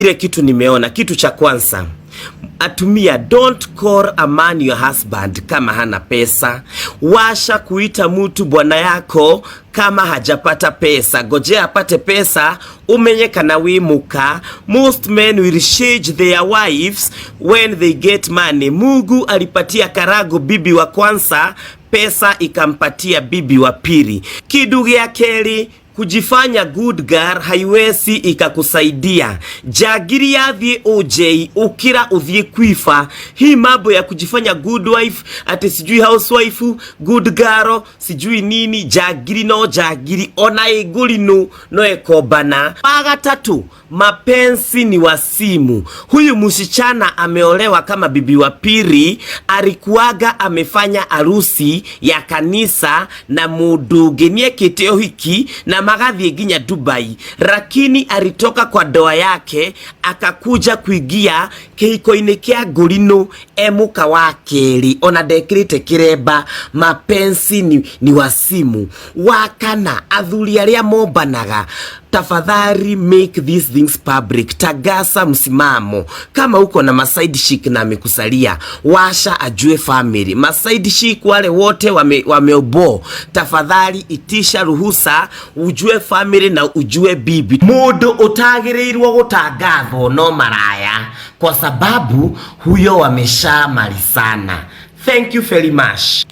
Ile kitu nimeona, kitu cha kwanza, atumia, don't call a man your husband kama hana pesa. Washa kuita mtu bwana yako kama hajapata pesa. Gojea apate pesa umenye kana wimuka. Most men will change their wives when they get money. Mungu alipatia Karago bibi wa kwanza pesa, ikampatia bibi wa pili. Kidu gĩa kerĩ, kujifanya good girl haiwezi ikakusaidia. Jagiri yathie OJ ukira uthie kwifa. Hii mambo ya kujifanya good wife, ati sijui housewife, good girl, sijui nini, jagiri no jagiri ona igurinu no ekombana. Wa gatatu, mapenzi ni wasimu. Huyu msichana ameolewa kama bibi wa pili, alikuwaga amefanya harusi ya kanisa na mundu ũngĩ nĩekĩte ũhiki na magathiĩ nginya Dubai, lakini alitoka kwa ndoa yake akakuja kuingia kĩhiko-inĩ kĩa ngũrinũ e mũka wa kerĩ, ona ndekĩrĩte kĩremba. Mapenzi ni wasimu. Wa kana, athuri arĩa mombanaga, tafadhali make these things public. Tagasa msimamo. Kama uko na maside chick na amekusalia, washa ajue family. Maside chick wale wote wameobo, tafadhali itisha ruhusa ujue family na ujue bibi. Mundu utagĩrĩirwo gũtangathwo no maraya, kwa sababu huyo wameshamalizana. Thank you very much.